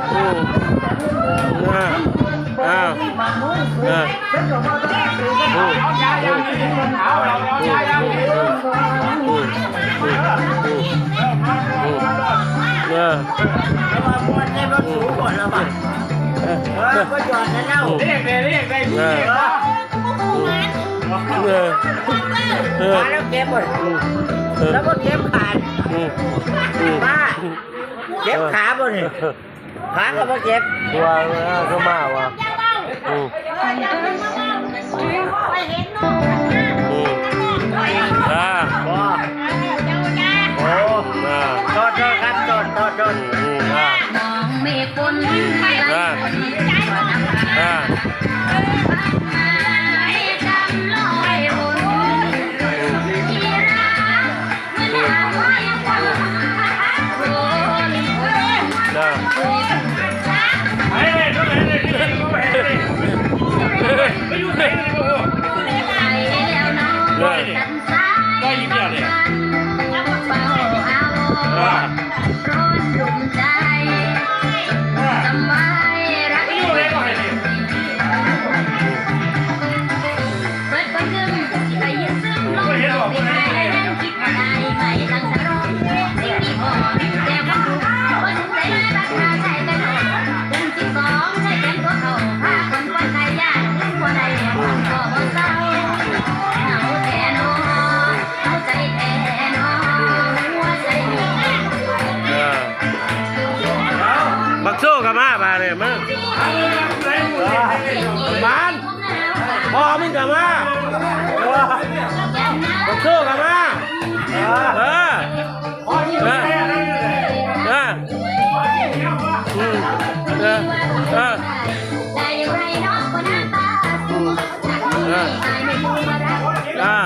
ອືມ ອ່າ ອ່າ ອ່າ ອືມ ອືມ ອ່າ ເອີ ເອີ ເອີ ເອີ ເອີ ແລ້ວເກັບບໍ່ ອືມ ເອີ ແລ້ວບໍ່ເກັບຂາ ອືມ ອືມ ເກັບຂາບໍ່ນີ້? ຂາກໍບໍ່ເຈັບ ຕົວເອີ ຄືມາວ່າ ອືມ ອືມ ອ່າ ບໍ່ ໂອ້ ອ່າ ໂທດໆ ຄັບ ໂທດໆ ອືມ ອ່າ ອ່າ ອ່າ ອືມ ເດີ ເດີ ເອີ ບັກໂຊກໍມາບາດນີ້ ມາ ບານ ພໍ່ມຶງກໍມາ ບັກໂຊກໍມາ ເອີ ເອີ ເອີ ອືມ ເອີ ເອີ ອືມ ເອີ ອ່າ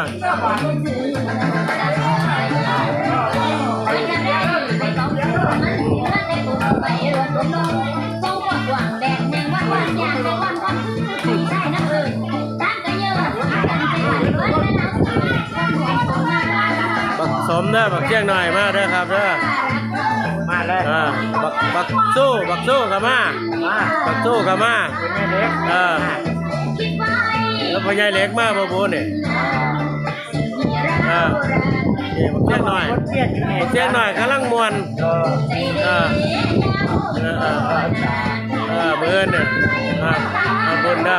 ບັກສົມເດີ ບັກຊຽງໜ້ອຍມາເດີຄັບເດີ ມາເລີຍ ອ່າ ບັກ ບັກໂຊ ບັກໂຊກໍມາ ມາ ບັກໂຊກໍມາ ເອີ ແລ້ວພໍ່ໃຫຍ່ເລັກມາບໍ່ບຸນນີ້? ອ່າ ນີ້ບັກຊຽງໜ້ອຍ ບັກຊຽງໜ້ອຍກຳລັງມ່ວນ ເອີ ເອີ ເອີ ມື້ອື່ນນີ້ ອ່າ ຂອບຄຸນເດີ.